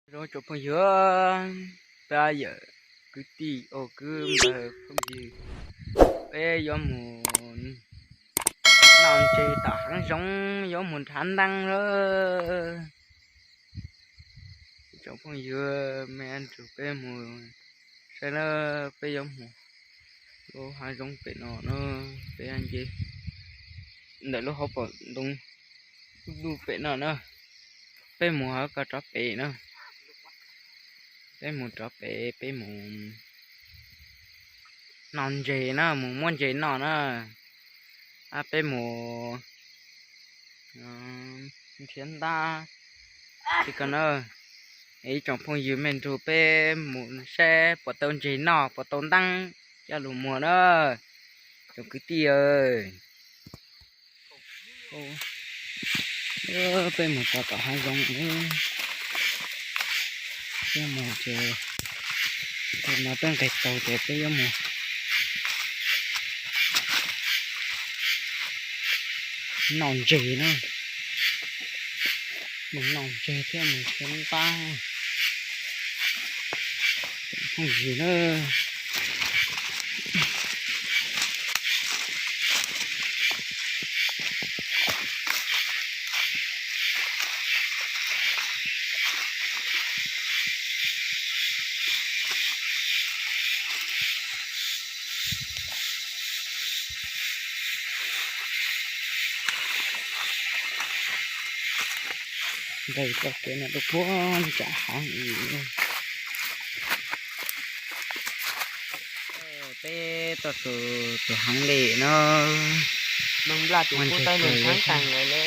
Zoo tsoom phooj ywg, peb yawm kwv tij ua kwv npawg phooj ywg, peb yuav mus noj ntses tom hav zoov, yuav mus nrhav nteeb lawm. Tsoom phooj ywg, me nrug peb mus saib na, peb yuav mus lub hav zoov pem no na, peb nce ntawm lub hauv paus ntoo lub pem no na, peb mus hauv ko rov pem na, peb mus rov pem, peb mus noj ntses na, mus muab ntses noj na, peb mus nrhiav ntab li ko na. Ib tsoom phooj ywg, me nrug peb mus saib puas tau ntses noj puas tau nteeb coj los muag na, tsoom kwv tij. Peb mus txog tom hav zoov, peb mus ces no peb nqis tau ces peb yuav mus noj ntses na, mus noj ntses thiab mus nrhiav ntab phooj ywg na. Nqis txoj kev no rau puag ntsam hav. Peb tuaj txog tus heev li no, muaj ntses kawg li.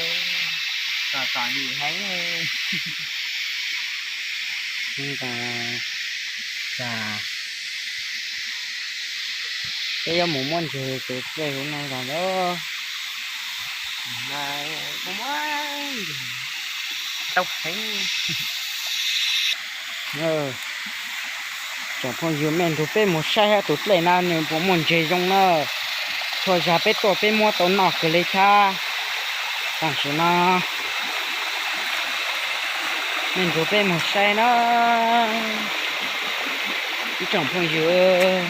Peb yuav mus muab ntses tus dlej hauv no los lawm. Tsoom phooj ywg, me nrug peb mus saib hab tus dlej na nws puas muaj ntses zoo na. Txhua zag peb tuaj peb muab tau noj kawg li thiab. Tam sim no me nrug peb mus saib na. Ib tsoom phooj ywg,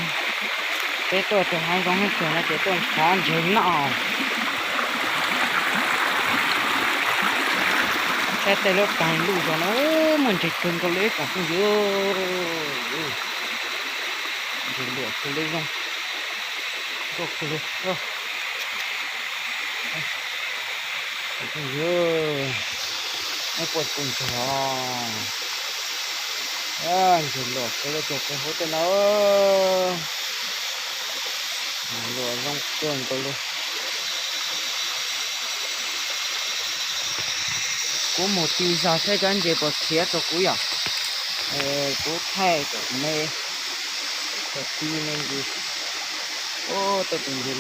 peb tuaj txog hav zoov tag no ces tuaj nrhav ntses noj. Saib tej lub taag luj zog no muaj ntses kawg nkaus li ib tsoom phooj ywg. Ntses luam kawg li, zoo nkauj kawg li. Phooj ywg, neb puas pum ntses os? Ntses luam kawg li, ntses kawg huv tej no. Luam zoo kawg nkaus li. Kuv mus ti zog saib cov ntses puas khiav rau kuv yom. Kuv thaij kom me, kom ti me ntsis. Ub, tej tus ntses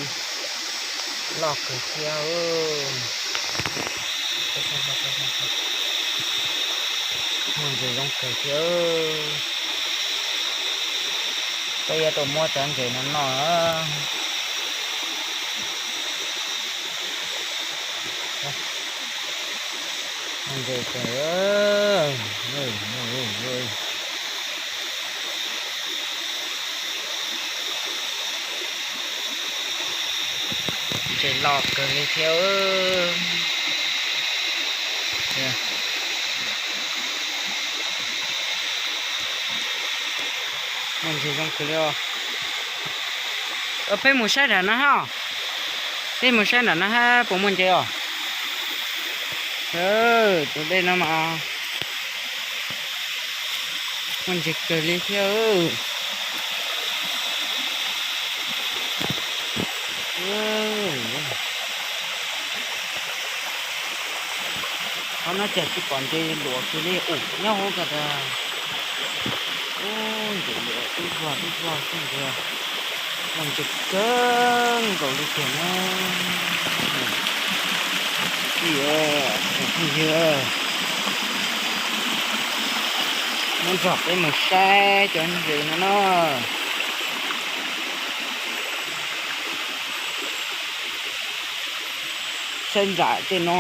loj kawg thiab. Muaj ntses zoo kawg thiab. Peb yuav tau muab cov ntses no noj. Ntses kawg. Ntses loj kawg li thiab. Muaj ntses zoo kawg li os. Peb mus saib nram no hab. Peb mus saib nram no hab puas muaj ntses os. Tus dej no mas muaj ntses kawg li thiab. Qhov no cas tsis pom ntses luam kawg li, ub, nyob hauv ko tas. Ub, ntses luam dub vog dub vog xwb ntag. Muaj ntses kawg nkaus li tiag na. Kwv tij, tsoom phooj ywg, muab nrog peb mus saib cov ntses no na. Saib nram tej no,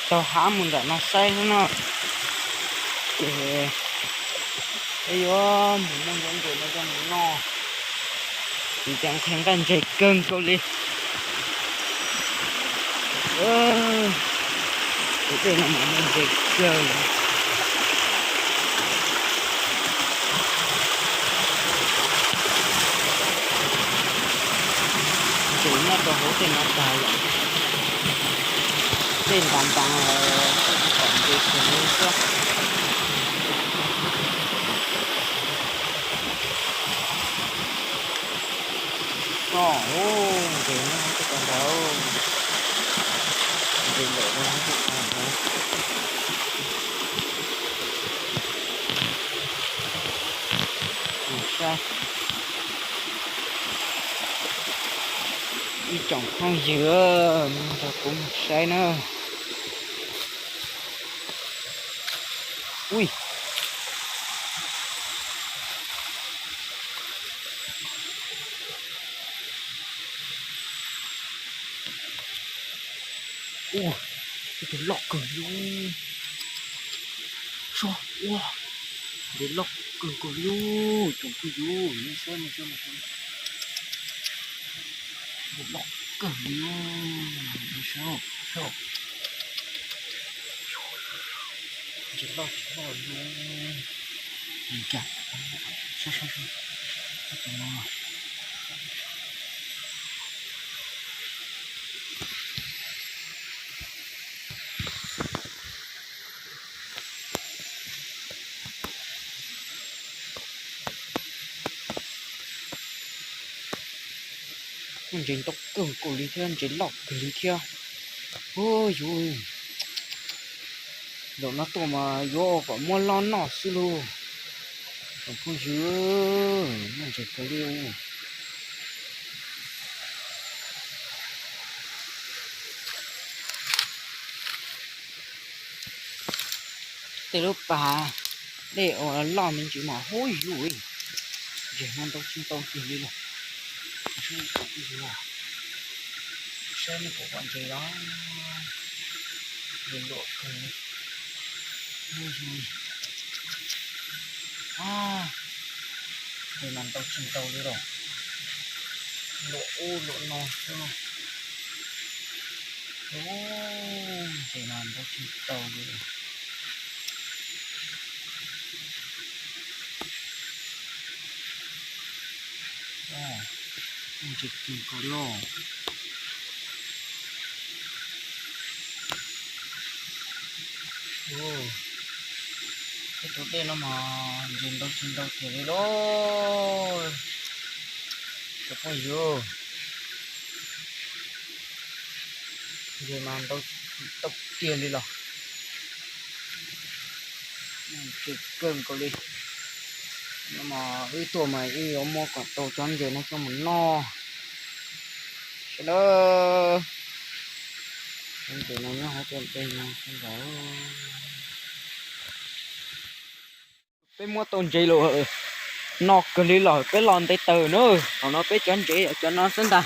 taug hav mus nram no saib no. Ces peb yuav mus muab ntses no coj mus noj, vim tias nqhis nqaij ntses kawg nkaus li. Tus dej no mas muaj ntses kawg li. Ntses nyob rau hauv tej no tag lawm, dej ntas ntas los tsis pom ntses kiag li thiab. Oj, ntses nyob hauv tej ko ntag, ntses lawm rau hauv tej ko ntag. Saib ib tsoom phooj ywg, nrog kuv mus saib na. Ui, ua, tus loj kawg li. Saib, ua, tus loj kawg nkaus li, tsoom phooj ywg, nej saib, nej saib, nej saib. Tus loj kawg li, nej saib, saib. Ntses loj tsis loj li. Li cas? Saib, saib, saib. Tus no. Ntses ntau kawg nkaus li thiab, ntses loj kawg li thiab. Ua yuv, zaum no tuaj mas yuav ua kom muab loj noj xwb lauj. Tsoom phooj ywg, muaj ntses kawg li. Tej lub pas dej uas loj me ntsis mas huv yuv, ntses no ntau tsis ntau tiag li los. Saib nej puas pom ntses los, ntses luam kawg li. Ntses mas ntau tsis ntau li los, luam ub luam no xwb. Ntses mas ntau tsis ntau li. Ntses kawg nkaus li os. Tej tus dej no mas ntses ntau tsis ntau tiag li lauj. Cov phooj ywg, ntses mas ntau tsis tau tiag li los. Ntses kawg nkaus li. No mas wb tuaj mas wb yuav muab kom tau cov ntses no coj mus noj. Sawv daws, cov ntses no nyob hauv tej ntawd. Peb muab tau ntses los no kawg li los peb los nte taws na. Thaum no peb cov ntses cov no xwb ntag.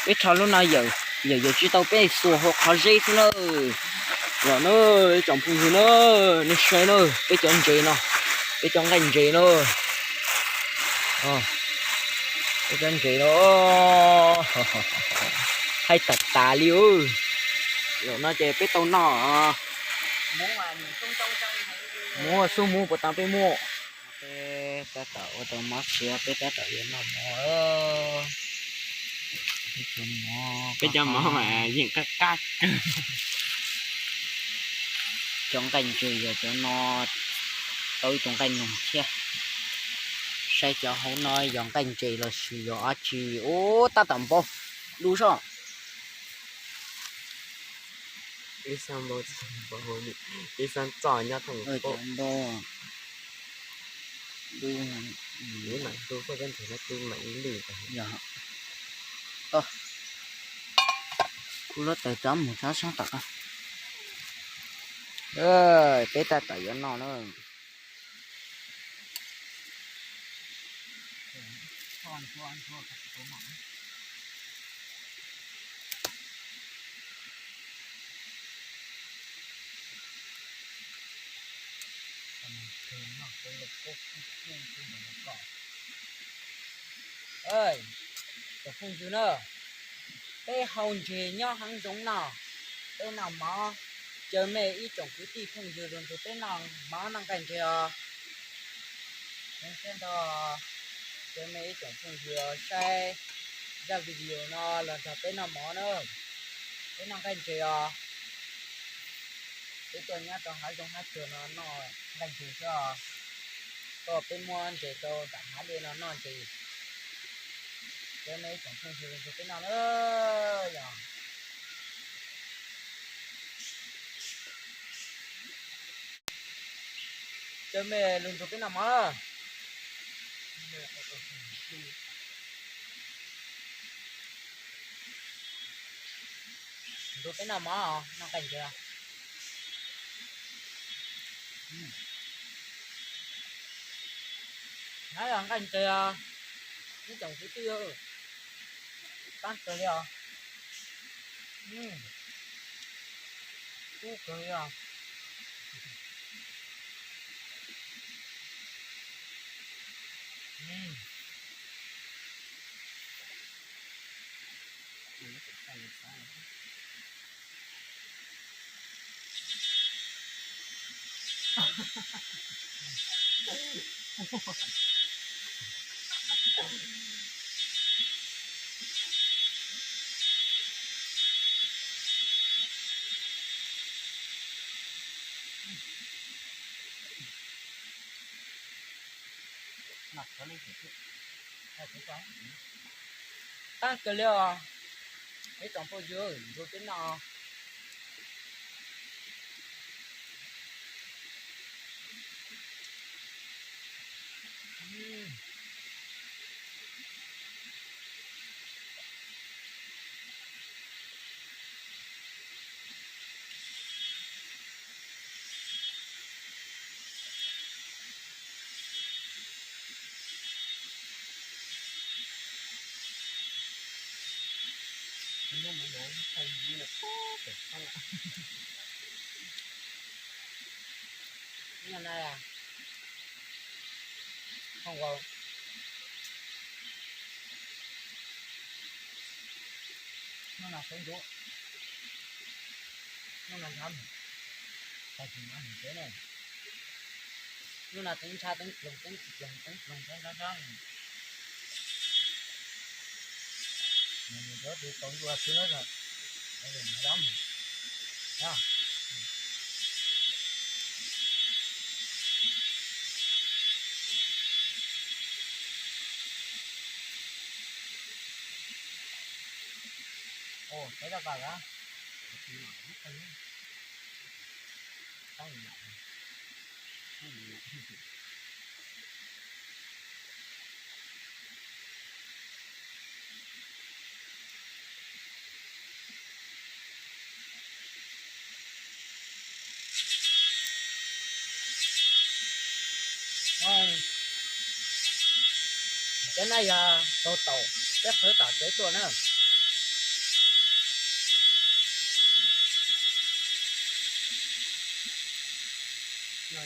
Peb rho lub no yawm, yawm yawm tsis tau peb xuas hauv qhov zeb xwb na. Los na, ib tsoom phooj ywg na, nej saib na, peb cov ntses no, peb cov nqaij ntses na. Peb cov ntses no, haib tas tas li. Zaum no ces peb tau noj. Muab xub muab puas tau peb muab. Peb tab tom ua tau mov siav, peb tab tom yuav noj mov. Peb cov mov mas yeej qab qab kawg. Cov nqaij ntses yog cov no, tau ib tug nqaij noog thiab. Saib cov hauv no yog nqaij ntses los sis yog dab tsi. Ub, tab tom npau lub zog. Ib xab npau, ib xab txoj nyob thooj npau. Ib mam tu koj cov ntses no tu mam ib lwm. Yog, kuv lub taws tsob mus tsob sab tom. Peb tab tom yuav noj na. Tsoom phooj ywg na, peb hau ntses nyob hav zoov no, peb noj mov, caw mej ib tsoom kwv tij phooj ywg los nrog peb noj mov noj nqaij ntses os. Thiab nrog caw mej ib tsoom phooj ywg saib zaj video no los nrog peb noj mov na, peb noj nqaij ntses os. Peb tuaj nyob rau hav zoov hav tsuag no noj nqaij ntses xwb os. Tuaj peb muab ntses rau nram hav dej no noj ntses. Caw mej ib tsoom phooj ywg los nrog peb noj na yog. Caw mej los nrog peb noj mov. Nrog peb noj mov, noj nqaij ntses. Nyob yog nqaij ntses, ib tsoom kwv tij, qab kawg li os. Kub kawg li os. Qab kawg li os, ib tsoom phooj ywg nrog peb noj. Hnub no hnub no sawv ntxuv, hnub no ntshav, tag kis no mus tsev ne. Hnub no teev ntshav teev ploog teev ploog teev ploog ntshav ntshav ntshav. Nws yuav tus tau ncua xwb na. Ua, peb tau pam a. Cov no yog taug taum peb qhwv tom tsev tuaj na. Ua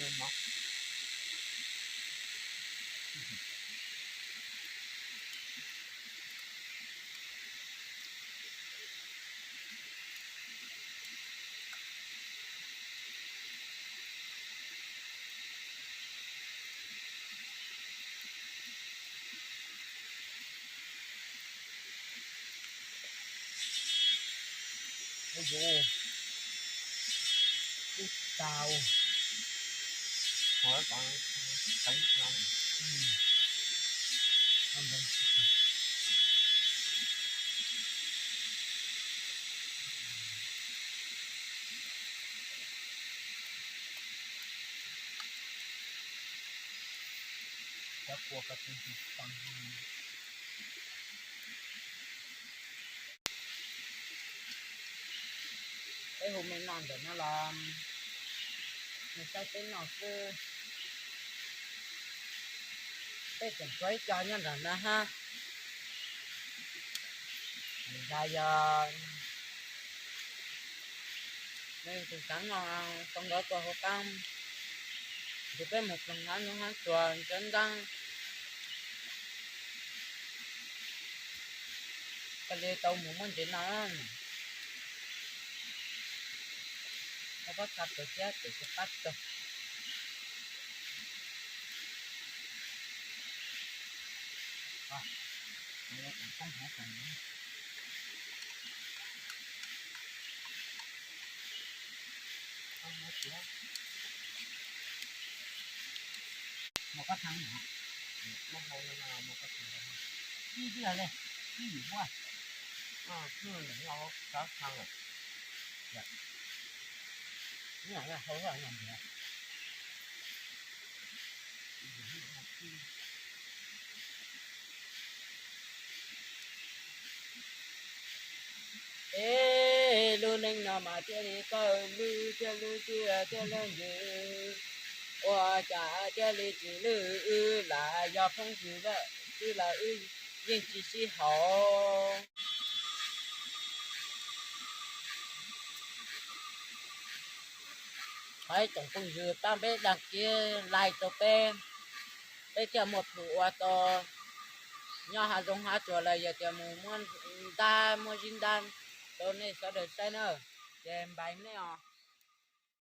yu, ub tau. Cov kua ko tw tw tau. Peb hu me noj ntawm no los nws saib peb noj xwb. Peb tseem tshuav ib co nyob ntawm no hab. Nws yog, nws tus xaav noj tau nkawd tuaj hauv qaab. Ces peb mus ploog hav zoov hav tsuag ntawd ntag. Cia li tau mus muab ntses no. Koj pab txha plaws thiab ces kuv pab txog. Ib tiag li, ib nyuam huab, tab thaj lawm. Ib nyuam hau hab nyuam ntiav. Es lub neej no mas thiaj li koj lwj thiaj lwj tiaj thiaj lwj ntws, ua cas thiaj li tsis lwj wb lam yog phooj ywg xwb los wb yeej tsis sib haum. Thov ib tsoom phooj ywg pab peb đăng ký like rau peb, peb thiaj muaj plhus ua tau nyob hav zoov hav tsuag los yog tias mus muab ntab muab zib ntab rau nej sawv daws saib na. Ces npais nej os.